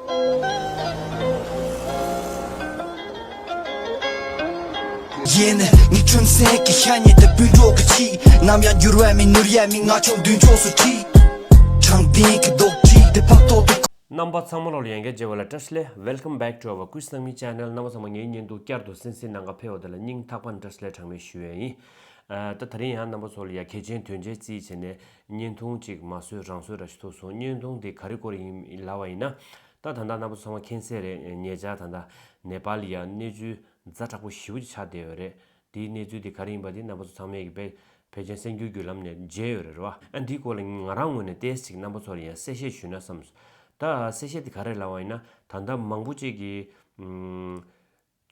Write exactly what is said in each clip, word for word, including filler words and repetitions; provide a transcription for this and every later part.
ཡིན། ངའི་ཁྲིམས་སེང་གི་ཤ་ཉེ་དེ་སྤུན་གྲོགས་ཀྱི་ཆེད། ནམ་ཡང་འགྱུར་བ་མེད་ནོར་ཡ་མེད། ང་ཆོ་མདུན་ཕྱོགས་སུ་ཁྲིད། དྲང་བདེན་གྱི་རྡོག་ཁྲིད་དེ་ཕན་ཐོགས་དུ། རྣམ་པ་ཚང་མ་ལོ་ལ་ཡང་བསྐྱར་མཇལ་བ་ལ་བཀྲ་ཤིས་བདེ་ལེགས། Welcome back to our Quiz Nangmi channel. རྣམ་པ་ཚང་མ་ངའི་བརྙན་ཐུང་བསྐྱར་དུ་གསན་གཟིགས་གནང་ག་ཕེབས་པ་དེ་ལ་སྙིང་ཐག་པ་ནས་བཀྲ་ཤིས་བདེ་ལེགས་གྲངས་མེད་ཞུ་ཡས་ཡིན། ཨ། ད་དེ་རིང་ཡང་རྣམ་པ་ཚོ་ལ་ཡ་གལ་ཆེན་དོན་ཆེན་རྩིས་བྱས་ནས་བརྙན་ཐུང་ཅིག་མ་བཟོས་རང་བཟོས་ར་ཞིག་ཐུག་སོང་། བརྙན་ཐུང་དེ་ག་རེ་སྐོར་ཡིན་ལབ་པ་ཡིན་ན། ད་ད་ལྟ་རྣམ་པ་ཚོ་ཚང་མ་མཁྱེན་གསལ་རེད། ཉེ་ཆར་ད་ལྟ་ནེ་པཱལ་ལ་ཡ་གནས་ཚུལ་ཛ་དྲག་པོ་ཞེ་པོ་ཅིག་ཆགས་བསྡད་ཡོད་རེད། དེའི་གནས་ཚུལ་དེ་ག་རེ་ཡིན་པ་དེ་རྣམ་པ་ཚོ་ཚང་མས་ཀྱི་དཔེ་ཕལ་ཆེར་གསར་འགྱུར་བརྒྱུད་ལམ་ནས་མཇལ་ཡོད་རེད་རོ། ཨ། འདིའི་སྐོར་ལ་ང་རང་ངོས་ནས་ཏོག་ཙམ་ཅིག་རྣམ་པ་ཚོར་ཡང་གསལ་བཤད་ཞུས་ན་བསམས། ད་གསལ་བཤད་དེ་ག་རེ་ལབ་པ་ཡིན་ན། ད་ལྟ་མང་པོ་ཅིག་གིས། ཨུམ།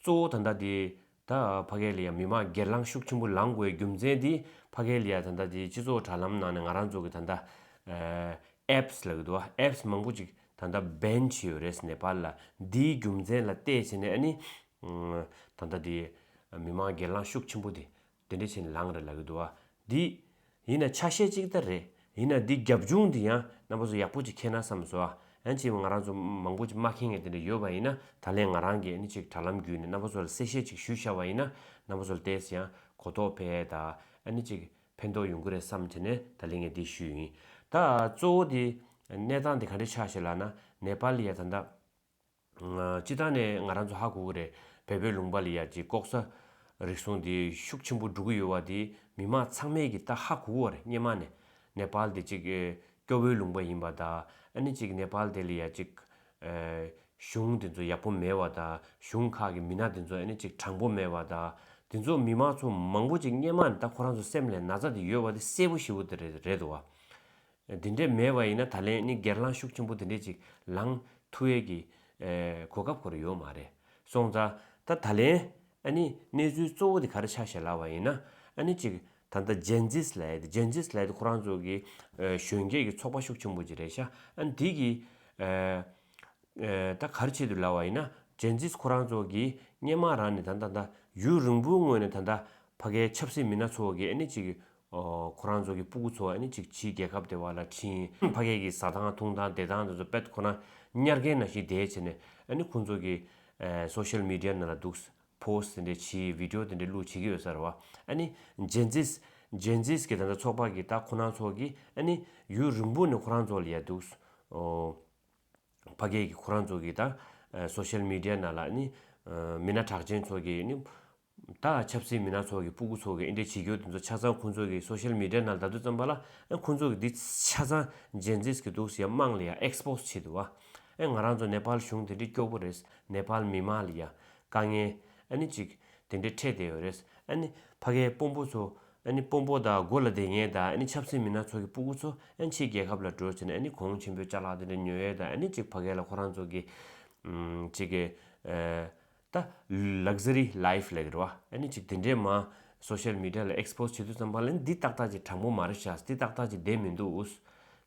གཙོ་བོ་ད་ལྟ་དེ་ད་ཕ་གི་ལ་ཡ་མི་མང་སྒེར་ལངས་ཤུགས་ཆེན་པོ་ལངས་དགོས་རྒྱུ་མཚན་དེ། ཕ་གི་ལ་ཡ་ད་ལྟ་དེ་སྤྱི་ཚོགས་དྲ་ལམ་ནང་ནས་ང་རང་ཚོ་གི་ད་ལྟ་ཨེ་པས་ལབ་ཀྱི་འདུག་བ། ཨེ་པས་མང་པོ་ཅིག་ད་ལྟ་བེན་བྱས་ཡོད་རེད་ནེ་པཱལ་ལ། འདིའི་རྒྱུ་མཚན་ལ་བལྟས་བྱས་ནས་ཨ་ནི། ཨུམ། ད་ལྟ་དེ་མི་མང་སྒེར་ལངས་ཤུགས་ཆེན་པོ་དེ་དེ་འདྲ་བྱས་ནས་ལངས་རེད་ལབ་ཀྱི་འདུག་བ། འདི་ཡིན་ན་ཆ་ཤས་གཅིག་ལྟར་རེད། ཡིན་ན་འདི་རྒྱབ་ལྗོངས་འདི་ཡང་རྣམ་པ་ཚོ་ཡག་པོ་ཅིག་མཁྱེན་ན་བསམ་སོང་། ཨ། ཨ་ནི་ཅིག་ང་རང་ཚོ་མང་པོ་ཅིག་མ་མཁྱེན་མཁན་དེ་འདྲ་ཡོད་པ་ཡིན་ན། ད་ལན་ང་རང་གིས་ཨ་ནི་ཅིག་དྲ་ལམ་བརྒྱུད་ནས་རྣམ་པ་ཚོ་ལ་གསལ་བཤད་ཅིག་ཞུས་བཞག་པ་ཡིན་ན། རྣམ་པ་ཚོ་ལ་ཏོག་ཙམ་ཡང་གོ་རྟོགས་འཕེལ་ཡས་དང་། ཨ་ནི་ཅིག་ཕན་ཐོགས་ཡོང་གི་རེད་བསམ་བྱས་ནས་ད་ལན་ངས་འདི་ཞུས་ཡིན། ད་གཙོ་བོ་དེ་གནས་སྟངས་དེ་ག་འདྲ་ཆགས་ཤག་ལབ་ན། ནེ་པཱལ་ལ་ཡ་ད་ལྟ། སྤྱིར་བཏང་ནས་ང་རང་ཚོ་ཧ་གོ་གི་རེད། བལ་པོའི་ལུང་པ་ལ་ཡ་ཅིག་ལྐོག་ཟ་རིག་གཞུང་འདི་ཤུགས་ཆེན་པོ་འགྲོ་གི་ཡོད་པ་འདི་མི་མང་ཚང་མས་ཀྱིས་ད་ཧ་གོ་གི་ཡོད་རེད། སྔོན་མ་ནས་ནེ་པཱལ་འདི་ཅིག་ཨེ། སྐྱོ་བོའི་ལུང་པ་ཡིན་པ་དང་། ཨ་ནི་ཅིག་ནེ་པཱལ་དེ་ལ་ཡ་ཅིག་ཨེ། གཞུང་དེ་ཚོ་ཡག་པོ་མེད་པ་དང་། གཞུང་ཁག་གི་མི་སྣ་དེ་ཚོ་ཨ་ནི་ཅིག་དྲང་པོ་མེད་པ་དང་། དེ་ཚོ་མི་མང་ཚོ་མང་པོ་ཅིག་སྔོན་མ་ནས་ད་ཁོ་རང་ཚོ་སེམས་ལ་ན་ཚ་དེ་ཡོད་པ་དེ་གསལ་པོ་ཞེ་པོ་དེ་རེད་རེད་འདུག་བ། དེ་འདྲས་མེད་པ་ཡིན་ན་ད་ལན་ནི་སྒེར་ལངས་ཤུགས་ཆེན་པོ་དེ་འདྲས་ཅིག་ལངས་ཐུབ་ཡས་ཀྱི་ཨེ། གོ་སྐབས་ཁོ་རང་ཡོད་མ་རེད། སོང་ཙང་ད་ད་ལན་ཨ་ནི་གནས་ཚུལ་གཙོ་བོ་དེ་ག་རེ་ཆགས་ཤག་ལབ་པ་ཡིན་ན། ཨ་ནི་ཅིག་ད་ལྟ་ཇེན་ཛིས་ལབ་ཡས་དེ། ཇེན་ཛིས་ལབ་ཡས་དེ་ཁོ་རང་ཚོ་གི་ཨེ། གཞོན་སྐྱེས་ཀྱི་ཚོགས་པ་ཤུགས་ཆེན་པོ་ཅིག་རེད་ཤག་ཨ་ནི་དེ་གི་ཨེ། ཨེ། ད་ག་རེ་ཆེད་དུ་ལབ་པ་ཡིན་ན། ཇེན་ཛིས་ཁོ་རང་ཚོ་གིས་སྔོན་མ་རང་ནས་ད་ད་ད་ཡུན་རིང་པོའི་སྔོན་ནས་ད་ད་ཕ་གའི་ཆབ་སྲིད་མི་སྣ་ཚོ་གིས་ཨ་ནི་ཅིག་ཨོ། ཁོ་རང་ཚོ་གི་སྤུ་གུ་ཚོ་ཨ་ནི་ཅིག་ཕྱིའི་རྒྱལ་ཁབ་དེ་བ་ལ་ཁྲིད། ཕ་གའི་གི་ཟ་སྟངས་འཐུང་སྟངས་བསྡད་སྟངས་དེ་ཚོ་དཔེ་ཁོ་རང་ཉར་མཁན་ནང་བཞིན་བསྡད་བྱས་ནས། ཨ་ནི་ཁོང་ཚོ་གི་ཨེ། སོ་ཤལ་མི་ཌི་ཡ་ནང་ལ་འདུག་པོ་སི་ཊི་དེ་འདྲ་བྱེད། བི་ཌི་ཡོ་དེ་འདྲ་བླུགས་བྱེད་ཀྱི་ཡོད་ས་རེད་བ། ཨ་ནི་ཇེན་ཛིས། ཇེན་ཛིས་གི་ད་ལྟ་ཚོགས་པ་གི་ད་ཁོ་རང་ཚོ་གི་ཨ་ནི་ཡུན་རིང་པོ་ནས་ཁོ་རང་ཚོ་ལ་ཡ་འདུག་ཨོ། ཕ་གི་གི་ཁོ་རང་ཚོ་གི་ད་ཨེ། སོ་ཤལ་མི་ཌི་ཡ་ནང་ལ་ནི་ཨེ། མི་སྣ་གྲགས་ཅན་ཚོ་གི་ནི་ད་ཆབ་སྲིད་མི་སྣ་ཚོ་གི་སྤུ་གུ་ཚོ་གི་ཨེ་འདྲ་བྱེད་རྒྱུ་དེ་ཚོ་ཆ་ཚང་ཁོང་ཚོ་གི་སོ་ཤལ་མི་ཌི་ཡ་ནང་ལ་ལྟ་དུས་ཙམ་པ་ལ། ཨེ། ཁོང་ཚོ་གི་འདི་ཆ་ཚང་ཇེན་ཛིས་གི་འདུག་སེ་ཡ་དམངས་ལ་ཡ་ཨེགས་པོ་སི་བྱེད་འདུག་བ། ཨེ། ང་རང་ཚོ་ནེ་པཱལ་གཞུང་དེ་འདྲའི་སྐྱོ་པོ་རེད། ནེ་པཱལ་མི་མང་ལ་ཡ་དཀའ་ངལ་ཨ་ནི་ཅིག་དེ་འདྲའི་འཕྲད་བསྡད་ཡོད་རེད། ཨ་ནི་ཕ་གའི་དཔོན་པོ་ཚོ། ཨ་ནི་དཔོན་པོ་དང་སྒོ་ལ་བསྡད་མཁན་དང་། ཨ་ནི་ཆབ་སྲིད་མི་སྣ་ཚོ་གི་སྤུ་གུ་ཚོ་ཨ་ནི་ཕྱིའི་རྒྱལ་ཁབ་ལ་འགྲོ་བྱས་ནས། ཨ་ནི་གོང་ཆེན་པོའི་ཅ་ལག་དེ་འདྲ་ཉོ་ཡས་དང་། ཨ་ནི་ཅིག་ཕ་གི་ལ་ཁོ་རང་ཚོ་གི་ཨམ། ཅིག་གི་ཨེ། ད་ལག་ཟ་རི་ལའིཕ་ལབ་ཀྱི་རེད་བ། ཨ་ནི་ཅིག་དེ་འདྲའི་མ་སོ་ཤལ་མི་ཌི་ཡ་ལ་ཨེགས་པོ་སི་བྱེད་དུས་ཙམ་པ་ལ་ནི་འདི་ཏག་ཏག་ཅིག་དྲང་པོ་མ་རེད་ཤག་འདི་ཏག་ཏག་ཅིག་བསྡད་མི་འདུག་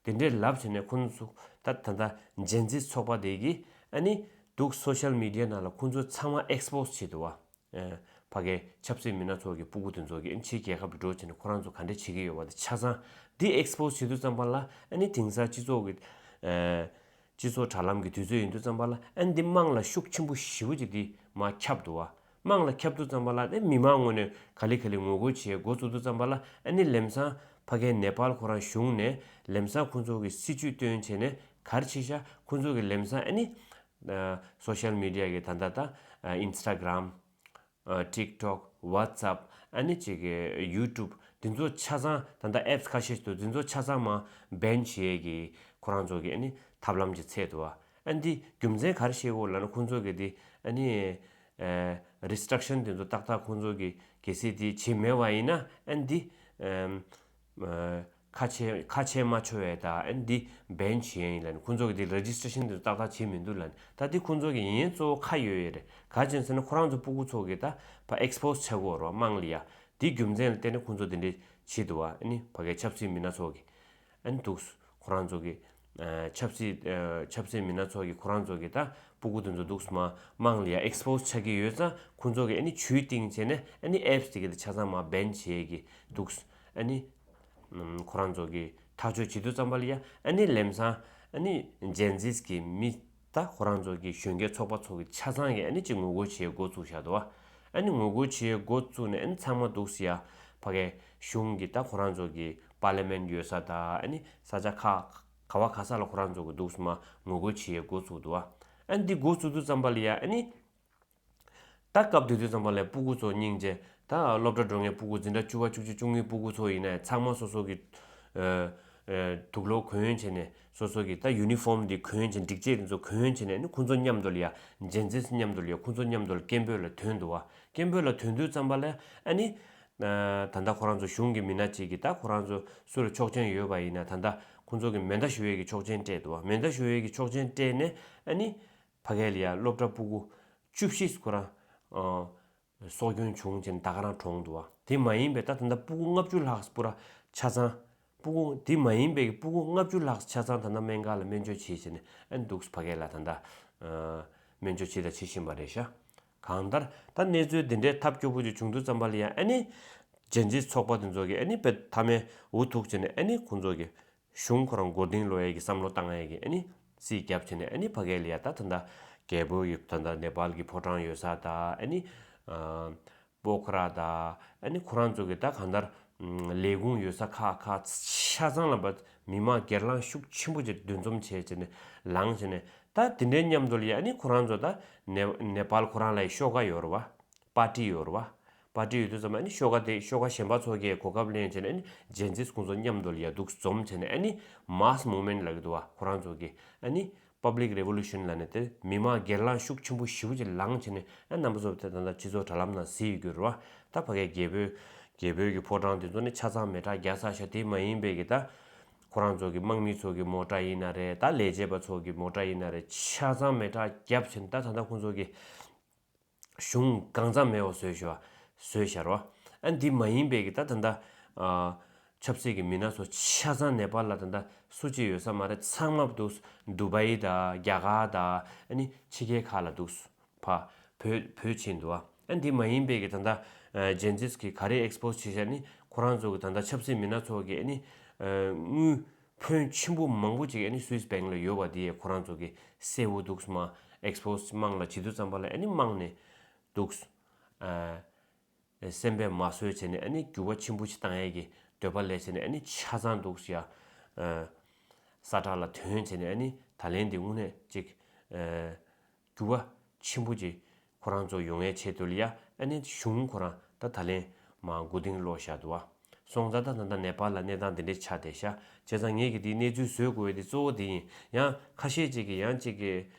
དེ་འདྲའི་ལབ་བྱས་ནས་ཁོང་ཚོ་ད་ད་ལྟ་ཇེན་ཛིས་ཚོགས་པ་དེ་གིས་ཨ་ནི་འདུག་སོ་ཤལ་མི་ཌི་ཡ་ནང་ལ་ཁོང་ཚོ་ཚང་མ་ཨེགས་པོ་སི་བྱེད་འདུག་བ། ཨེ། ཕ་གའི་ཆབ་སྲིད་མི་སྣ་ཚོ་གི་སྤུ་གུ་དེ་ཚོ་གིས་ཕྱིའི་རྒྱལ་ཁབ་ཏུ་འགྲོ་བྱས་ནས་ཁོ་རང་ཚོ་ག་འདྲ་བྱེད་ཀྱི་ཡོད་པ་དེ་ཆ་ཚང་འདི་ཨེགས་པོ་སི་བྱེད་དུས་ཙམ་པ་ལ། ཨ་ནི་དེང་སང་སྤྱི་ཚོགས་ཀྱི་ཨེ། སྤྱི་ཚོགས་དྲ་ལམ་གྱི་དུས་ཚོད་ཡིན་དུས་ཙམ་པ་ལ། ཨ་ནི་འདི་དམངས་ལ་ཤུགས་ཆེན་པོ་ཞེ་པོ་ཅིག་འདི་མར་ཁྱབ་འདུག་བ། དམངས་ལ་ཁྱབ་དུས་ཙམ་པ་ལ། ཨ་ནི་མི་མང་ངོས་ནས་ག་ལེ་ག་ལེ་ངོ་རྒོལ་བྱེད་འགོ་བཙུགས་དུས་ཙམ་པ་ལ། ཨ་ནི་ལམ་སང་ཕ་གའི་ནེ་པཱལ་ཁོ་རང་གཞུང་ནས་ལམ་སང་ཁོང་ཚོ་གི་སྲིད་ཇུས་བཏོན་བྱས་ནས་ག་རེ་བྱས་ཤག་ཁོང་ཚོ་གི་ལམ་སང་ཨ་ནི་ཨ། སོ་ཤལ་མི་ཌི་ཡ་གི་ད་ལྟ་ད་ཨ། ཨིན་སི་ཊ་གྷི་རམ། ཨ། ཊིག་ཊོག། ཝ་ཊི་སེབ། ཨ་ནི་ཅིག་གི་ཡུ་ཊུབ། འདི་ཚོ་ཆ་ཚང་ད་ལྟ་ཨེབ་སི་ཁ་ཤས་ཤིག་འདུག་འདི་ཚོ་ཆ་ཚང་མ་བེན་བྱེད་ཡས་ཀྱི་ཁོ་རང་ཚོ་གི་ཨ་ནི་ཐབས་ལམ་ཅིག་འཚོལ་འདུག་བ། ཨ་ནི་འདི་རྒྱུ་མཚན་ག་རེ་བཤད་དགོས་ལབ་ན། ཁོང་ཚོ་གི་འདི་ཨ་ནི་ཨ། རི་སི་ཊི་རིག་ཤན་འདི་ཚོ་ཏག་ཏག་ཁོང་ཚོ་གི་གལ་སྲིད་འདི་བྱེད་མེད་པ་ཡིན་ན། ཨ་ནི་འདི་ཨམ། ཨ། ཁ་ཕྱེ་ཁ་ཕྱེ་མ་ཆོག་པའི་ད་ཨ་ནི་འདི་བེན་བྱེད་ཡས་ཡིན་ལབ་ནས། ཁོང་ཚོ་གི་འདི་རེ་ཇི་སི་ཊེ་ཤན་འདི་ཏག་ཏག་བྱེད་མི་འདུག་ལབ་ནས། ད་འདི་ཁོང་ཚོ་གི་ཡིན་ཡིན་གཙོ་བོ་ཁ་ཡོད་ཡོད་རེད། ག་ཅི་ཡིན་ཟེར་ན་ཁོ་རང་ཚོ་སྤུ་གུ་ཚོ་གི་ད་ཕར་ཨེགས་པོ་སི་བྱེད་དགོས་རེད་བ། དམངས་ལ་ཡ། འདི་རྒྱུ་མཚན་ལ་བརྟེན་ནས་ཁོང་ཚོ་འདི་འདྲ་བྱེད་འདུག་བ། ཨ་ནི་ཕ་གའི་ཆབ་སྲིད་མི་སྣ་ཚོ་གི་ཨ་ནི་འདུག་ཁོ་རང་ཚོ་གི་ཨ། ཆབ་སྲིད་ཨ། ཆབ་སྲིད་མི་སྣ་ཚོ་གི་ཁོ་རང་ཚོ་གི་ད་སྤུ་གུ་དེ་ཚོ་འདུག་སེ་མར་དམངས་ལ་ཡ་ཨེགས་པོ་སི་ཆགས་ཀྱི་ཡོད་ཙང་། ཁོང་ཚོ་གི་ཨ་ནི་ཇུས་བཏིང་བྱས་ནས་ཨ་ནི་ཨེབ་སི་དེ་གི་ད་ཆ་ཚང་མར་བེན་བྱེད་ཀྱི་འདུག་ཨ་ནི་ཨམ། ཁོ་རང་ཚོ་གི་ཐག་གཅོད་བྱེད་དུས་ཙམ་པ་ལ་ཡ། ཨ་ནི་ལམ་སང་ཨ་ནི་ཇེན་ཛིས་གི་མི་ ད་ཁོ་རང་ཚོ་གི་གཞོན་སྐྱེས་ཚོགས་པ་ཚོ་གི་ཆ་ཚང་གི་ཨ་ནི་ཅིག་ངོ་རྒོལ་བྱེད་འགོ་བཙུགས་བཞག་འདུག་བ། ཨ་ནི་ངོ་རྒོལ་བྱེད་འགོ་བཙུགས་ནས་ཨ་ནི་ཚང་མ་འདུག་སེ་ཡ་ཕ་གའི་གཞུང་གི་ད་ཁོ་རང་ཚོ་གི་པར་ལི་མེན་ཡོད་ས་ད་ཨ་ནི་ས་ཆ་ཁག་ག་བ་ག་ས་ལ་ཁོ་རང་ཚོ་གི་འདུག་སེ་མ་ངོ་རྒོལ་བྱེད་འགོ་བཙུགས་འདུག་བ། ཨ་ནི་འདི་འགོ་བཙུགས་དུས་ཙམ་པ་ལ་ཡ་ཨ་ནི། ད་སྐབས་དེ་དུས་ཙམ་པ་ལ་སྤུ་གུ་ཚོ་སྙིང་རྗེ། ད་སློབ་གྲྭ་འགྲོ་མཁན་སྤུ་གུ་འཛིན་གྲྭ་བཅུ་པ་བཅུ་གཅིག་བཅུ་གཉིས་སྤུ་གུ་ཚོ་ཡིན་ན་ཚང་མ་སོ་སོ་གི་ཨ་ཨ་དུག་ལོག་གོན་བྱས་ནས་སོ་སོ་གི་ད་ཡུ་ནི་ཧྥོམ་འདི་གོན་བྱས་སྒྲིག་ཆས་དེ་ཚོ་གོན་བྱས་ནས་ཨ་ནི་ཁོང་ཚོ་མཉམ་དུ་ལ་ཡ་ཇེན་ཛིས་མཉམ་དུ་ལ་ཡ་ཁོང་ཚོ་མཉམ་དུ་ལ་སྐད་འབོད་ལ་ཐོན་འདུག་བ། སྐད་འབོད་ལ་ཐོན་དུས་ཙམ་པ་ལ་ཨ་ནི་ཨ་ད་ལྟ་ཁོ་རང་ཚོ་གཞུང་གི་མི་སྣ་གཅིག་གིས་ད་ཁོ་རང་ཚོ་སུ་ལ་ཆོག་མཆན་ཡོད་པ་ཡིན་ན་ད་ལྟ་ཁོང་ཚོ་གི་མེ་མདའ་གཞུ་ཡས་ཀྱི་ཆོག་མཆན་སྤྲད་འདུག་བ། མེ་མདའ་གཞུ་ཡས་ཀྱི་ཆོག་མཆན་སྤྲད་ནས་ཨ་ནི། ཕ་གི་ལ་ཡ་སློབ་གྲྭ་སྤུ་གུ་བཅུ་བཞི་ཁོ་རང་ཨ་སྲོག་སྐྱོན་བྱུང་བྱས་ནས་ད་ག་རང་གྲོངས་འདུག་བ། དེ་མ་ཡིན་པའི་ད་ད་ལྟ་སྤུ་གུ་ལྔ་བཅུ་ལྷག་སྤུ་ར་ཆ་ཚང་སྤུ་གུ་དེ་མ་ཡིན་པའི་སྤུ་གུ་ལྔ་བཅུ་ལྷག་ཆ་ཚང་ད་ལྟ་སྨན་ཁང་ལ་སྨན་བཅོས་བྱས་བྱས་ནས་ཨ་འདུག་ཕ་གི་ལ་ད་ལྟ་ཨ་སྨན་བཅོས་བྱས་དང་བྱེད་བཞིན་པ་རེད་ཤག་གང་ལྟར་ད་གནས་ཚུལ་འདི་འདྲའི་ཐབས་སྐྱོ་པོ་ཅིག་བྱུང་དུས་ཙམ་པ་ལ་ཡ་ཨ་ནི་ཇེན་ཛི་ཚོགས་པ་དེ་ཚོ་གིས་ཨ་ནི་དཔེ་མཐའ་མའི་འུ་ཐུག་བྱས་ནས་ཨ་ནི་ཁོང་ཚོ་གིས། གཞུང་ཁོ་རང་མགོ་རྟིང་སློག་ཡས་ཀྱི་བསམ་བློ་བཏང་ཡས་ཀྱི་ཨ་ནི་རྩིས་བརྒྱབ་བྱས་ནས་ཨ་ནི་ཕ་གི་ལ་ཡ་ད་ད་ལྟ་རྒྱལ་པོ་ཡི་ད་ལྟ་ནེ་པཱལ་གྱི་ཕོ་བྲང་ཡོད་ས་ད་ཨ་ནི་ཨ་པོ་ཁ་ར་ད་ཨ་ནི་ཁོ་རང་ཚོ་གི་ད་གང་ལྟར་ལས་ཁུངས་ཡོད་ས་ཁག་ཁག་ཆ་ཚང་ལ་བ་མི་མང་སྒེར་ལངས་ཤུགས་ཆེན་པོ་ཅིག་འདུ་འཛོམས་བྱས་བྱས་ནས་ལངས་བྱས་ནས་ད་དེ་འདྲའི་མཉམ་དུ་ལ་ཡ་ཨ་ནི་ཁོ་རང་ཚོ་ད་ནེ་ནེ་པཱལ་ཁོ་རང་ལ་ཡ་ཤོག་ཁ་ཡོད་རེད་བ། པར་ཊི་ཡོད་རེད་བ། པར་ཊི་ཡོད་དུས་ཙམ་ཨ་ནི་ཤོག་ཁ་དེ་ཤོག་ཁ་གཞན་པ་ཚོ་གིས་གོ་སྐབས་ལེན་བྱས་ནས་ཨ་ནི་ཇེན་ཛིས་ཁོང་ཚོ་མཉམ་དུ་ལ་ཡ་འདུག་འཛོམས་བྱས་ནས་ཨ་ནི་མཱ་སི་མུབ་མེན་ཊི་ལབ་ཀྱི་འདུག་བ། ཁོ་རང་ཚོ་གིས་ཨ་ནི་པབ་ལིག་རེ་ཝོ་ལུ་ཤན་ལབ་ནས་དེ་མི་མང་སྒེར་ལངས་ཤུགས་ཆེན་པོ་ཞེ་པོ་ཅིག་ལངས་བྱས་ནས་ཨ་རྣམ་པ་ཚོ་དེ་ད་ལྟ་སྤྱི་ཚོགས་དྲ་ལམ་ནང་གཟིགས་ཡོད་རྒྱུ་རེད་བ། ད་ཕ་གའི་རྒྱལ་པོའི་རྒྱལ་པོའི་གི་ཕོ་བྲང་དེ་ཚོ་ནི་ཆ་ཚང་མེ་སྲེག་རྒྱག་ཚར་ཤག་དེ་མ་ཡིན་པའི་གི་ད་ཁོ་རང་ཚོ་གི་དམག་མི་ཚོ་གི་མོ་ཊ་ཡིན་ན་རེད། ད་ལས་བྱེད་པ་ཚོ་གི་མོ་ཊ་ཡིན་ན་རེད། ཆ་ཚང་མེ་སྲེག་བརྒྱབ་བྱས་ནས་ད་ད་ལྟ་ཁོང་ཚོ་གི་གཞུང་གང་ཚང་མེད་པ་བཟོས་ཤག་བཟོས་ཤག་རོ། ཨ་འདི་མ་ཡིན་པའི་གི་ད་ད་ལྟ་ཨ་ཆབ་སྲིད་ཀྱི་མི་སྣ་ཚོ་ཆ་ཚང་ནེ་པཱལ་ལ་ད་ལྟ་སུ་གཅིག་ཡོད་ས་མ་རེད། ཚང་མ་འདུག་དུ་བྷའི་དང་རྒྱ་གར་དང་ཨ་ནི་ཕྱི་རྒྱལ་ཁག་ལ་འདུག་ཕ་བོད་བོད་ཕྱིན་འདུག་ཨ་འདི་མ་ཡིན་པའི་གི་ད་ལྟ་ཨ་ཇེན་ཛིས་གི་ག་རེ་ཨེགས་པོ་སི་བྱས་ཤག་ནི་ཁོ་རང་ཚོ་གི་ད་ལྟ་ཆབ་སྲིད་མི་སྣ་ཚོ་གི་ཨ་ནི་ཨ་དངུལ། ཕོན་ཆེན་པོ་མང་པོ་ཅིག་ཨ་ནི་སུད་སི་བྷེང་ལ་ཡོད་པ་དེ་ཁོ་རང་ཚོ་གི་གསལ་བོ་འདུག་སྨ་ཨེགས་པོ་སི་དམངས་ལ་བྱེད་དུས་ཙམ་པ་ལ་ཨ་ནི་དམངས་ནས་འདུག་ཨ་སེམས་པས་མ་བཟོད་བྱས་ནས་ཨ་ནི་འགྱུར་བ་ཆེན་པོ་ཞིག་བཏང་ཡས་ཀྱི་འདོད་པ་ལས་བྱས་ནས་ཨ་ནི་ཆ་ཚང་འདུག་ཡ་ཨ་ས་ཁྲ་ལ་ཐོན་བྱས་ནས་ཨ་ནི་ད་ལན་འདི་དངོས་གནས་ཅིག་ཨ། འགྱུར་བ་ཆེན་པོ་ཅིག་ཁོ་རང་ཚོ་ཡོང་ཡའི་ཆེད་དུ་ལ་ཡ་ཨ་ནི་གཞུང་ཁོ་རང་ད་ད་ལན་མ་མགོ་རྟིང་སློག་བཞག་འདུག་བ། སོང་ཙང་ད་ད་ལྟ་ནེ་པཱལ་ལ་གནས་སྟངས་འདི་འདྲས་ཆགས་བསྡད་ཤག་བྱས་ཙང་ངས་ཀྱི་འདིའི་གནས་ཚུལ་བཟོ་དགོས་པའི་འདི་གཙོ་བོ་འདི་ཡིན། ཡང་ཁ་ཤས་ཅིག་གིས་ཡང་ཅིག་གི་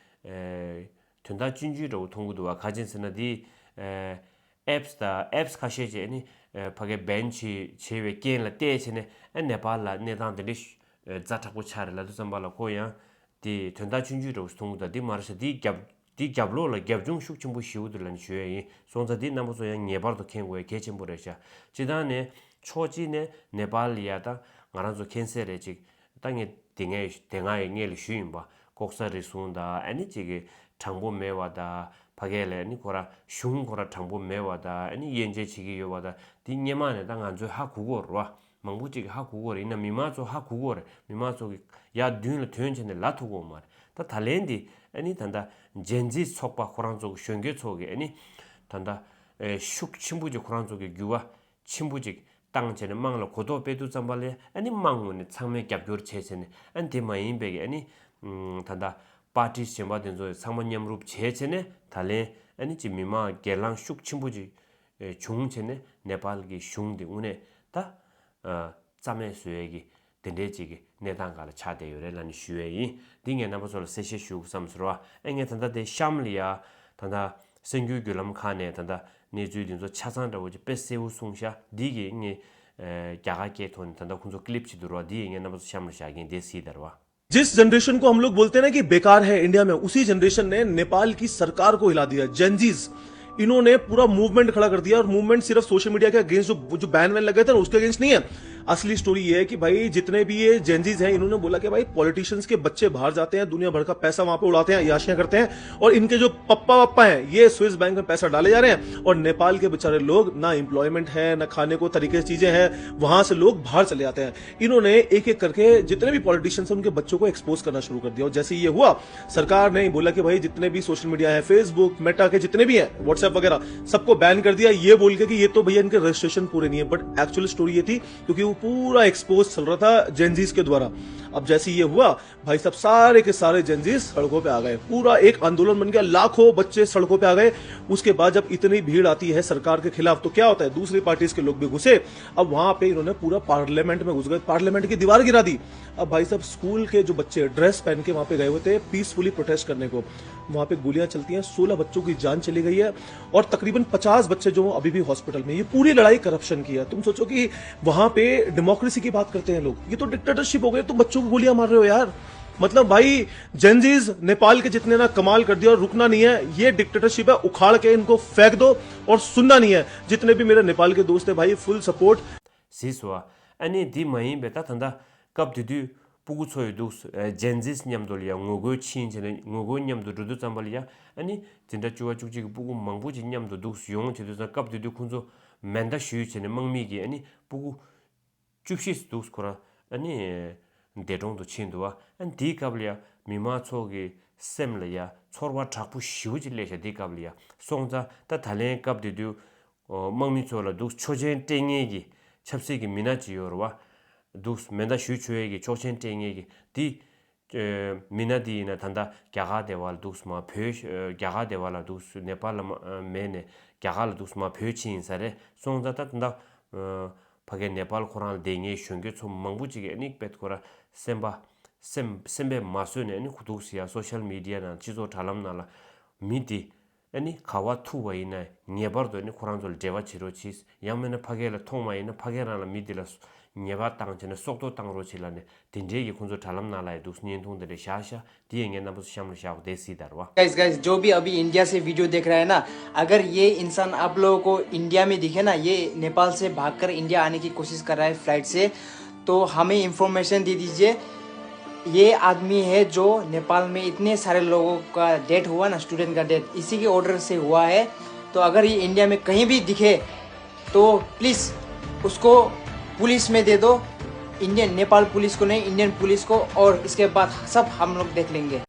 ཨེ་དོན་དག་ཆུང་ཆུང་འདྲ་བོ་མཐོང་གི་འདུག་བ། ག་ཅི་ཡིན་ཟེར་ན་འདི་ཨེ་ཨེབ་སི་དང་ཨེབ་སི་ཁ་ཤས་ཅིག་ཨ་ནི་ཨེ་ཕ་གའི་བྷེན་བྱས་བྱས་པའི་རྐྱེན་ལ་བལྟས་བྱས་ནས་ཨེ་ནེ་པཱལ་ལ་གནས་སྟངས་འདི་འདྲས་ཨེ་ཛ་དྲག་པོ་ཆགས་རེད་ལབ་དུས་ཙམ་པ་ལ་ཁོ་ཡང་། དེ་དོན་དག་ཆུང་ཆུང་འདྲ་བོ་ཞིག་མཐོང་གི་འདུག་འདི་མ་རེད་ཤག་འདིའི་རྒྱབ་འདིའི་རྒྱབ་ལོགས་ལ་རྒྱབ་ལྗོངས་ཤུགས་ཆེན་པོ་ཞེ་པོ་འདུག་ལབ་ནས་ཞུ་ཡ་ཡིན། སོང་ཙང་འདི་རྣམ་པ་ཚོ་ཡང་ངེས་པར་དུ་མཁྱེན་དགོས་ཡ་གལ་ཆེན་པོ་རེད་ཤག་སྤྱིར་བཏང་ནས་ཕྱོགས་གཅིག་ནས་ནེ་པཱལ་ལ་ཡ་ད་ང་རང་ཚོ་མཁྱེན་གསལ་རེད་ཅིག་ད་ངས་དེ་སྔའི་དེ་སྔའི་སྔས་ལ་ཞུས་ཡིན་པ། ལྐོག་ཟ་རུལ་སུངས་དང་ཨ་ནི་ཅིག་གི་དྲང་པོ་མེད་པ་དང་ཕ་གི་ལ་ཨ་ནི་ཁོ་ར་གཞུང་ཁོ་ར་དྲང་པོ་མེད་པ་དང་ཨ་ནི་དབྱེ་འབྱེད་བྱེད་ཀྱི་ཡོད་པ་དང་འདི་སྔོན་མ་ནས་ད་ང་ཚོས་ཧ་གོ་གི་ཡོད་རེད་བ། མང་པོ་ཅིག་གིས་ཧ་གོ་གི་ཡོད་རེད། ཡིན་ན་མི་མང་ཚོ་ཧ་གོ་གི་ཡོད་རེད། མི་མང་ཚོ་གིས་ཡར་མདུན་ལ་ཐོན་བྱས་ནས་ལབ་ཐུབ་ཀྱི་ཡོད་མ་རེད། ད་ད་ལན་འདི་ཨ་ནི་ད་ལྟ་ཇེན་ཛི་ཚོགས་པ་ཁོ་རང་ཚོ་གི་གཞོན་སྐྱེས་ཚོ་གིས་ཨ་ནི་ད་ལྟ་ཨེ་ཤུགས་ཆེན་པོ་ཅིག་ཁོ་རང་ཚོ་གིས་འགྱུར་བ་ཆེན་པོ་ཅིག་བཏང་བྱས་ནས་དམངས་ལ་གོ་རྟོགས་སྤེལ་དུས་ཙམ་པ་ལ་ཨ་ནི་དམངས་ངོས་ནས་ཚང་མས་རྒྱབ་སྐྱོར་བྱས་བྱས་ནས་ཨ་ནི་དེ་མ་ཡིན་པའི་གི་ཨ་ནི་ད་ལྟ་པར་ཊི་གཞན་པ་དེ་ཚོ་ཚང་མ་མཉམ་རུབ་བྱས་བྱས་ནས་ད་ལན་ཨ་ནི་ཅིག་མི་མང་སྒེར་ལངས་ཤུགས་ཆེན་པོ་ཅིག་ཨེ་བྱུང་བྱས་ནས་ནེ་པཱལ་གྱི་གཞུང་འདི་དངོས་གནས་ད་ཨ་རྩ་མེད་བཟོ་ཡས་ཀྱི་དེ་འདྲའི་ཅིག་གི་གནས་སྟངས་སྒང་ལ་ཆགས་བསྡད་ཡོད་རེད་ལབ་ནས་ཞུ་ཡས་ཡིན། འདི་ངས་རྣམ་པ་ཚོ་ལ་གསལ་བཤད་ཞུ་དགོས་བསམ་ཟེར་བ། ཨེ་ངས་ད་ལྟ་དེ་གཤམ་ལ་ཡ་ད་ལྟ་གསར་འགྱུར་བརྒྱུད་ལམ་ཁག་ནས་ད་ལྟ་གནས་ཚུལ་འདི་ཚོ་ཆ་ཚང་འདྲ་བོ་ཅིག་དཔེ་གསལ་བོ་གསུངས་ཤག་འདི་གི་ངས་ཨེ་རྒྱ་གར་སྐད་ཐོག་ནས་ད་ལྟ་ཁོང་ཚོ་ཀི་ལིབ་ཅིག་འདུག་ར། འདི་ངས་རྣམ་པ་ཚོ་གཤམ་ལ་བཞག་གིན་དེ་གཟིགས་དར་བ། जिस जनरेशन को हम लोग बोलते हैं ना कि बेकार है इंडिया में, उसी जनरेशन ने नेपाल की सरकार को हिला दिया। जेनजीज, इन्होंने पूरा मूवमेंट खड़ा कर दिया। और मूवमेंट सिर्फ सोशल मीडिया के अगेंस्ट, जो जो बैन वैन लगे थे ना, उसके अगेंस्ट नहीं है। असली स्टोरी ये है कि भाई, जितने भी ये जेनजीज हैं, इन्होंने बोला कि भाई, पॉलिटिशियंस के बच्चे बाहर जाते हैं, दुनिया भर का पैसा वहां पे उड़ाते हैं, अय्याशियां करते हैं, और इनके जो पप्पा वप्पा हैं, ये स्विस बैंक में पैसा डाले जा रहे हैं, और नेपाल के बेचारे लोग, ना एम्प्लॉयमेंट है, ना खाने को तरीके से चीजें हैं, वहां से लोग बाहर चले जाते हैं। इन्होंने एक एक करके जितने भी पॉलिटिशियंस हैं, उनके बच्चों को एक्सपोज करना शुरू कर दिया। और जैसे ये हुआ, सरकार ने बोला कि भाई, जितने भी सोशल मीडिया है, फेसबुक, मेटा के जितने भी हैं, व्हाट्सएप वगैरह, सबको बैन कर दिया, ये बोल के कि ये तो भैया, इनके रजिस्ट्रेशन पूरे नहीं है। बट एक्चुअल स्टोरी ये थी, क्योंकि वो पूरा एक्सपोज चल रहा था जेनजीज के द्वारा। अब जैसे ये हुआ, भाई साहब, सारे के सारे जेनजीज सड़कों पे आ गए, पूरा एक आंदोलन बन गया, लाखों बच्चे सड़कों पे आ गए। उसके बाद जब इतनी भीड़ आती है सरकार के खिलाफ, तो क्या होता है, दूसरी पार्टीज के लोग भी घुसे। अब वहां पे इन्होंने पूरा पार्लियामेंट में घुस गए, पार्लियामेंट की दीवार गिरा दी। अब भाई साहब, स्कूल के जो बच्चे ड्रेस पहन के वहां पे गए हुए थे पीसफुली प्रोटेस्ट करने को, वहां पे गोलियां चलती हैं, सोलह बच्चों की जान चली गई है, और तकरीबन पचास बच्चे जो अभी भी हॉस्पिटल में। ये पूरी लड़ाई करप्शन की है। तुम सोचो कि वहां पे डेमोक्रेसी की बात करते हैं लोग, ये तो डिक्टेटरशिप हो गई। तुम बच्चों को गोलियां मार रहे हो यार। मतलब भाई, जेनजीज नेपाल के जितने ना कमाल कर दिया, और रुकना नहीं है। ये डिक्टेटरशिप है, उखाड़ के इनको फेंक दो। और सुनना नहीं है। जितने भी मेरे नेपाल के दोस्त हैं भाई, फुल सपोर्ट। เสียสวะ ཨ་ནི་འདི་མ་ཡིན་པའི་ད་ད་ལྟ་སྐབས་དེ་དུས་སྤུ་གུ་ཚོ་ཡི་འདུག་ཇེན་ཛིས་མཉམ་དུ་ལ་ཡ་ངོ་རྒོལ་ཕྱིན་བྱས་ནས་ངོ་རྒོལ་མཉམ་དུ་འགྲོ་དུས་ཙམ་པ་ལ་ཡ། ཨ་ནི་འཛིན་གྲྭ་བཅུ་པ་བཅུ་གཅིག་གི་སྤུ་གུ་མང་པོ་ཅིག་མཉམ་དུ་འདུག་ཡོང་བྱེད་དུས་ཙམ་སྐབས་དེ་དུས་ཁོང་ཚོ་མེ་མདའ་གཞུས་བྱས་ནས་དམག་མི་གིས་ཨ་ནི་སྤུ་གུ་བཅུ་བཞི་འདུག་ཁོ་ར་ཨ་ནི་འདས་གྲོངས་དུ་ཕྱིན་འདུག་བ། ཨ་ནི་དེའི་སྐབས་ལ་ཡ་མི་མང་ཚོ་གི་སེམས་ལ་ཡ་ཚོར་བ་དྲག་པོ་ཞེ་པོ་ཅིག་སླེབས་ཤག་དེའི་སྐབས་ལ་ཡ་སོང་ཙང་ད་ད་ལན་སྐབས་དེ་དུས་དམག་མི་ཚོ་ལ་འདུག་ཆོག་མཆན་སྤྲད་མཁན་གྱི་ཆབ་སྲིད་ཀྱི་མི་སྣ་ཅིག་ཡོད་རེད་བ། འདུག་མེ་མདའ་གཞུ་ཆོག་ཡས་ཀྱི་ཆོག་མཆན་སྤྲད་མཁན་གྱི་དེ། མི་སྣ་དེ་ཡིན་ན་ད་ལྟ་རྒྱ་གར་དེ་བ་ལ་འདུག་མ་བོད་རྒྱ་གར་དེ་བ་ལ་འདུག་ནེ་པཱལ་ལ་མ་མེད་ནས་རྒྱ་གར་ལ་འདུག་མ་བོད་ཕྱིན་ཡིན་ས་རེད། སོང་ཙང་ད་ད་ལྟ་ཕ་གའི་ནེ་པཱལ་ཁོ་རང་ལ་བསྡད་མཁན་གཞོན་སྐྱེས་ཚོ་མང་པོ་ཅིག་གིས་ཨ་ནི་དཔེ་ཁོ་ར་སེམས་པ་སེམས་སེམས་པས་མ་བཟོད་ནས་ཨ་ནི་ཁོ་འདུག་ཟེར་ཡ་སོ་ཤལ་མི་ཌི་ཡ་ནང་སྤྱི་ཚོགས་དྲ་ལམ་ནང་ལ་མི་དེ། ཨ་ནི་ག་བ་ཐུག་པ་ཡིན་ན་ངེས་པར་དུ་ཨ་ནི་ཁོ་རང་ཚོ་ལ་འབྲེལ་བ་བྱེད་རོགས་གྱིས། ཡང་མིན་ན་ཕ་གི་ལ་མཐོང་བ་ཡིན་ན་ཕ་གི་རང་ལ་མི་དེ་ལ་ཉེས་པ་བཏང་བྱས་ནས་སྲོག་ཐོག་བཏང་རོགས་གྱིས་ལབ་ནས་དེ་འདྲའི་གི་ཁོང་ཚོ་དྲ་ལམ་ནང་ལ་ཡི་འདུག་བརྙན་ཐུང་དེ་འདྲ་བཞག་ཤག་དེ་ཡིན་ངས་རྣམ་པ་ཚོ་གཤམ་ལ་བཞག་དེ་སྲིད་དར་བ། गाइस गाइस, जो भी अभी इंडिया से वीडियो देख रहा है ना, अगर ये इंसान आप लोगों को इंडिया में दिखे ना, ये नेपाल से भागकर इंडिया आने की कोशिश कर रहा है फ्लाइट से, तो हमें इन्फॉर्मेशन दे दीजिए। ये आदमी है जो नेपाल में इतने सारे लोगों का डेथ हुआ ना, स्टूडेंट का डेथ इसी के ऑर्डर से हुआ है। तो अगर ये इंडिया में कहीं भी दिखे तो प्लीज उसको पुलिस में दे दो। इंडियन नेपाल पुलिस को नहीं, इंडियन पुलिस को। और इसके बाद सब हम लोग देख लेंगे।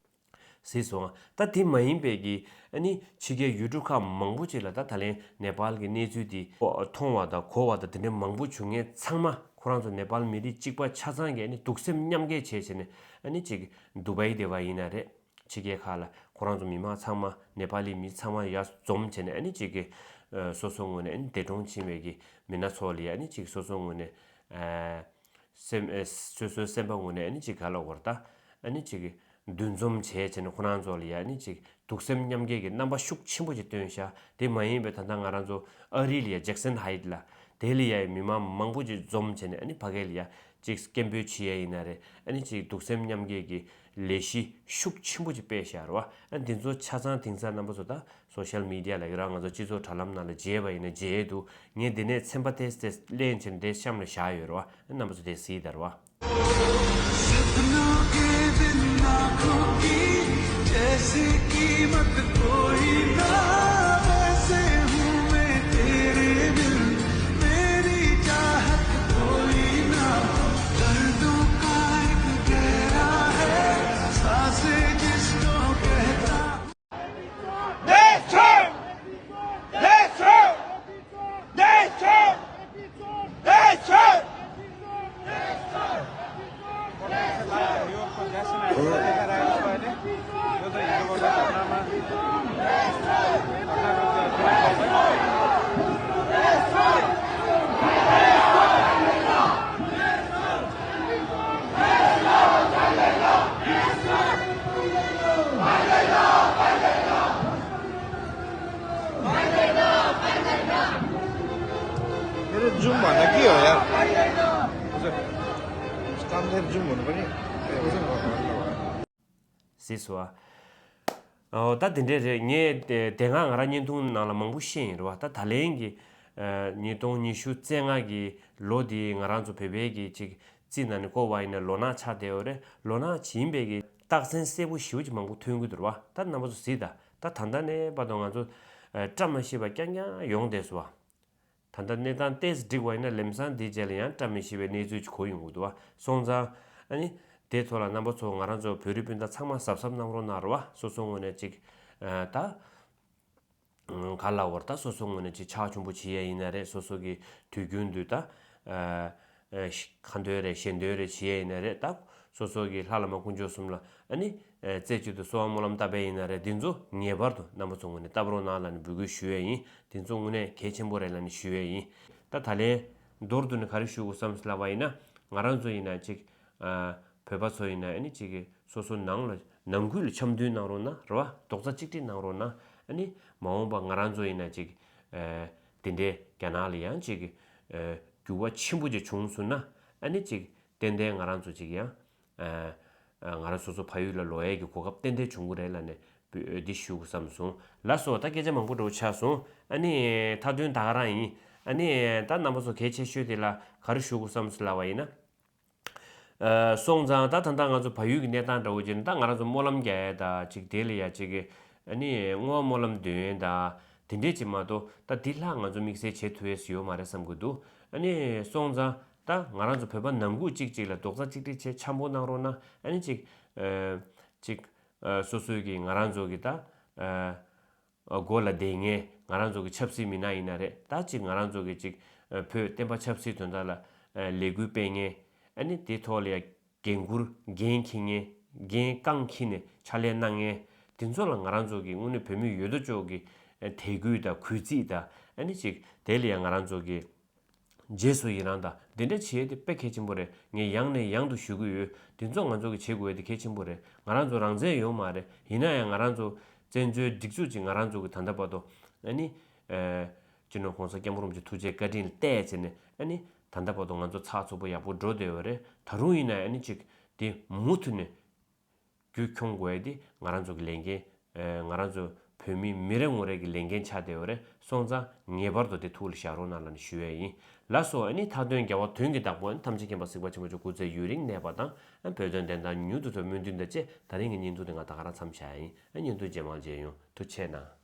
เสียสวะ ད་དེ་མ་ཡིན་པའི་གི་ཨ་ནི་ཕྱི་རྒྱལ་ཡུལ་གྲུ་ཁག་མང་པོ་ཅིག་ལ་ད་ད་ལན་ནེ་པཱལ་གི་གནས་ཚུལ་དེ་མཐོང་བ་དང་གོ་བ་དང་དེ་འདྲའི་མང་པོ་བྱུང་མཁན་ཚང་མ་ཁོ་རང་ཚོ་ནེ་པཱལ་མི་རིགས་གཅིག་པ་ཆ་ཚང་གི་ཨ་ནི་གདུག་སེམས་མཉམ་སྐྱེད་བྱས་བྱས་ནས་ཨ་ནི་ཅིག་དུ་བའི་དེ་བ་ཡིན་ན་རེད། ཕྱི་རྒྱལ་ཁག་ལ་ཁོ་རང་ཚོ་མི་མང་ཚང་མ་ནེ་པཱ་ལི་མི་ཚང་མ་ཡར་འཛོམས་བྱས་ནས་ཨ་ནི་ཅིག་གི་སོ་སོ་ངོས་ནས་ཨ་ནི་འདས་གྲོངས་ཕྱིན་པའི་གི་མི་སྣ་ཚོ་ལ་ཡ་ཨ་ནི་ཅིག་སོ་སོ་ངོས་ནས་སེམས་སོ་སོའི་སེམས་པ་ངོས་ནས་ཨ་ནི་ཅིག་ག་ལ་བར་ད་ཨ་ནི་ཅིག་གི་འདུ་འཛོམས་བྱས་བྱས་ནས་ཁོ་རང་ཚོ་ལ་ཡ་ཨ་ནི་ཅིག་གདུག་སེམས་མཉམ་སྐྱེད་ཀྱི་རྣམ་པ་ཤུགས་ཆེན་པོ་ཅིག་སྟོན་ཤག་དེ་མ་ཡིན་པའི་ད་ལྟ་ང་རང་ཚོ་ཨ་རི་ལ་ཡ་ཇེག་སན་ཧའིད་ལ་དེ་ལ་ཡ་མི་མང་མང་པོ་ཅིག་འཛོམས་བྱས་ནས་ཨ་ནི་ཕ་གི་ལ་ཡ་ཅིག་སྐད་འབོད་བྱེད་ཡ་ཡིན་ན་རེད། ཨ་ནི་ཅིག་གདུག་སེམས་མཉམ་སྐྱེད་ཀྱི་ལས་གཞི་ཤུགས་ཆེན་པོ་ཅིག་སྤེལ་ཤག་རེད་བ། ཨ་འདི་ཚོ་ཆ་ཚང་དེང་སང་རྣམ་པ་ཚོ་ད་སོ་ཤལ་མི་ཌི་ཡ་ལ་ཡི་རང་ང་ཚོ་སྤྱི་ཚོགས་དྲ་ལམ་ནང་ལ་མཇལ་བ་ཡིན་ན་མཇལ་འདུག་ངས་འདི་ནས་ཚན་པ་ཏེས་ཏེས་ལེན་བྱས་ནས་འདི་གཤམ་ལ་བཞག་ཡོད་རེད་བ། ཨ་རྣམ་པ་ཚོ་དེ་གཟིགས་དར་བ། སྲིད་སོ། ཨོ་ད་དེ་འདྲས་རེད། ངས་དེ་དེ་སྔ་ང་རང་བརྙན་ཐུང་ནང་ལ་མང་པོ་བཤད་ཡིན་རེད་བ། ད་ད་ལན་གྱི་ ཉིས་སྟོང་ཉི་ཤུ་རྩ་ལྔ་གི་ལོ་འདི་ང་རང་ཚོ་བོད་པའི་གི་ཅིག་རྩིས་ནང་ནས་བཀོད་པ་ཡིན་ན་ལོ་ནག་ཆགས་བསྡད་ཡོད་རེད། ལོ་ནག་ཡིན་པའི་གི་རྟགས་མཚན་གསལ་པོ་ཞེ་པོ་ཅིག་མང་པོ་ཐོན་གྱི་འདུག་ར་བ། ད་རྣམ་པ་ཚོ་གཟིགས་ད། ད་ད་ལྟ་ནས་བར་དུ་ང་ཚོ་བཀྲ་མ་ཤིས་པ་རྐྱང་རྐྱང་ཡོང་བསྡད་སོང་བ། ད་ལྟ་གནས་སྟངས་ཏོག་ཙམ་འགྲིག་པ་ཡིན་ན་ལམ་སང་འདིའི་རྗེས་ལ་ཡང་བཀྲ་མ་ཤིས་པའི་གནས་ཚུལ་ཅིག་གོ་ཡོང་གི་འདུག་བ། སོང་ཙང་ཨ་ནི་དེའི་ཐོག་ལ་རྣམ་པ་ཚོ་ང་རང་ཚོ་བོད་རིགས་སྤུན་ཟླ་ཚང་མ་གཟབ་གཟབ་གནང་རོགས་གནང་རོགས་བ། སོ་སོ་ངོས་ནས་ཅིག་ད་ག་ལབ་དགོས་རེད། ད་སོ་སོ་ངོས་ནས་ཅིག་ཕྱག་མཆོང་པོ་བྱེད་ཡས་ཡིན་ན་རེད། སོ་སོ་གི་དུས་རྒྱུན་དུ་ད་ཁ་འདོན་རེད་ཞལ་འདོན་རེད་བྱེད་ཡས་ཡིན་ན་རེད། ད་སོ་སོ་གི་ལྷ་བླ་མ་དཀོན་མཆོག་གསུམ་ལ་ཨ་ནི་རྩེ་གཅིག་ཏུ་གསོལ་བ་སྨོན་ལམ་བཏབ་པ་ཡིན་ན་རེད། འདི་ཚོ་ངེས་པར་དུ་རྣམ་པ་ཚོ་ངོས་ནས་བཏབ་རོགས་གནང་ལབ་ནས་འབོད་སྐུལ་ཞུ་ཡས་ཡིན། དེ་ཚོ་དངོས་གནས་གལ་ཆེན་པོ་རེད་ལབ་ནས་ཞུ་ཡས་ཡིན། ད་ད་ལན་མདོར་བསྡུས་ནས་ག་རེ་ཞུ་དགོས་བསམ་སོང་ལབ་པ་ཡིན་ན། ང་རང་ཚོ་ཡིན་ན་ཅིག་ཨ་བོད་པ་ཚོ་ཡིན་ན་ཨ་ནི་ཅིག་སོ་སོ་ནང་ལ་ནང་ཁུལ་ལ་འཆམ་མཐུན་གནང་རོགས་གནང་རེད་བ། རྡོག་རྩ་གཅིག་སྒྲིལ་གནང་རོགས་གནང་། ཨ་ནི་མ་འོངས་པ་ང་རང་ཚོ་ཡིན་ན་ཅིག་ཨ་དེ་འདྲའི་རྒྱ་ནག་ལ་ཡང་ཅིག་ཨ་འགྱུར་བ་ཆེན་པོ་ཅིག་བྱུང་སོང་ན་ཨ་ནི་ཅིག་ཏན་ཏན་ང་རང་ཚོ་ཅིག་ཡང་ཨ་ང་རང་སོ་སོ་ཕ་ཡུལ་ལ་ལོག་ཡས་ཀྱི་གོ་སྐབས་ཏན་ཏན་བྱུང་གི་རེད་ལབ་ནས་འདི་ཞུ་དགོས་བསམ་སོང་། ལགས་སོ། ད་སྐད་ཆ་མང་པོ་འགྲོ་ཆགས་སོང་། ཨ་ནི་མཐའ་དོན་ད་ག་རང་ཡིན། ཨ་ནི་ད་རྣམ་པ་ཚོ་གལ་ཆེ་ཤོས་དེ་ལ་ག་རེ་ཞུ་དགོས་བསམ་སོང་ལབ་པ་ཡིན་ན། ཨ་སོང་ཙང་ད་ད་ལྟ་ང་ཚོ་བལ་ཡུལ་གྱི་གནས་སྟངས་འདྲ་བོ་ཅིག་ནི་ད་ང་རང་ཚོ་སྨོན་ལམ་རྒྱག་ཡས་ད་ཅིག་དེ་ལ་ཡ་ཅིག་ཨ་ནི་བསྔོ་བ་སྨོན་ལམ་འདོན་ཡས་ད་དེ་འདྲས་ཅིག་མ་གཏོགས་ད་འདི་ལྷག་ང་ཚོ་དམིགས་བསལ་བྱེད་ཐུབ་ཡས་སུ་ཡོད་མ་རེད་བསམ་གྱི་འདུག་ཨ་ནི་སོང་ཙང་ད་ང་རང་ཚོ་བོད་པ་ནང་ཁུལ་གཅིག་གཅིག་ལ་རྡོག་རྩ་གཅིག་སྒྲིལ་བྱས་འཆམ་པོ་གནང་རོགས་གནང་། ཨ་ནི་ཅིག་ཨ་ཅིག་ཨ་སོ་སོའི་གི་ང་རང་ཚོ་གི་ད་ཨ་སྒོ་ལ་བསྡད་མཁན་ང་རང་ཚོ་གི་ཆབ་སྲིད་མི་སྣ་ཡིན་ན་རེད། ད་ཅིག་ང་རང་ཚོ་གི་ཅིག་ཨ་བོད་བསྟན་པ་ཆབ་སྲིད་དོན་དག་ལ་ཨ་ལས་འགུལ་སྤེལ་མཁན། ཨ་ནི་དེ་ཐོག་ལ་ཡ་འགན་འཁུར་འགན་འཁྱེར་མཁན། འགན་རྐང་འཁྱེར་ནས་ཕྱག་ལས་གནང་མཁན་དེ་ཚོ་ལ་ང་རང་ཚོ་གི་དངོས་གནས་བོད་མི་ཡོད་དོ་ཅོག་གི་ཨ་དད་གུས་དང་གུས་བརྩི་དང་། ཨ་ནི་ཅིག་དེ་ལ་ཡ་ང་རང་ཚོ་གི་རྗེས་སུ་ཡི་རང་དང་འདི་འདྲ་བྱེད་ཡས་དེ་དཔེ་གལ་ཆེན་པོ་རེད། ངས་ཡང་ནས་ཡང་དུ་ཞུ་གི་ཡོད། འདི་ཚོ་ང་ཚོ་གི་བྱེད་དགོས་ཡས་དེ་གལ་ཆེན་པོ་རེད། ང་རང་ཚོ་རང་བཙན་ཡོད་མ་རེད། ཡིན་ན་ཡང་ང་རང་ཚོ་བཙན་བྱོལ་སྒྲིག་འཛུགས་ཀྱིས་ང་རང་ཚོ་གི་ད་ལྟ་བར་དུ་ཨ་ནི་ཨ་སྤྱི་ནོར་གོང་ས་སྐྱབས་མགོན་རིན་པོ་ཆེ་ཐུགས་རྗེ་བཀའ་དྲིན་ལ་བརྟེན་བྱས་ནས་ཨ་ནི་ད་ལྟ་བར་དུ་ང་ཚོ་ཚགས་ཚུད་པོ་ཡག་པོ་འགྲོ་བསྡད་ཡོད་རེད། ད་རུང་ཡིན་ན་ཡང་ཨ་ནི་ཅིག་དེ་མུ་མཐུད་ནས་རྒྱུན་འཁྱོངས་དགོས་ཡས་དེ་ང་རང་ཚོ་གི་ལས་འགན། ཨ་ང་རང་ཚོ་བོད་མི་མི་རེ་ངོ་རེ་གི་ལས་འགན་ཆགས་བསྡད་ཡོད་རེད། སོང་ཙང་ངེས་པར་དུ་དེ་ཐུགས་ལ་བཞག་རོགས་གནང་ལབ་ནས་ཞུ་ཡས་ཡིན། ལགས་སོ། ཨ་ནི་མཐའ་དོན་རྒྱལ་བ་དོན་གྱི་བདག་པོ་ཨ་ནི་ཐམས་ཅད་མཁྱེན་པ་གཟིགས་པ་ཆེན་པོ་མཆོག་སྐུ་ཚེ་ཡུན་རིང་གནས་པ་དང་། ཨ་བོད་དོན་བདེན་མཐའ་མྱུར་དུ་ཐོབ་སྨོན་འདུན་དང་བཅས་ད་རིང་གི་བརྙན་ཐུང་འདི་ང་ད་ག་རང་མཚམས་བཞག་ཡིན། ཨ་བརྙན་ཐུང་རྗེས་མ་མཇལ་ཡོང་། ཐུགས་རྗེ་གནང་།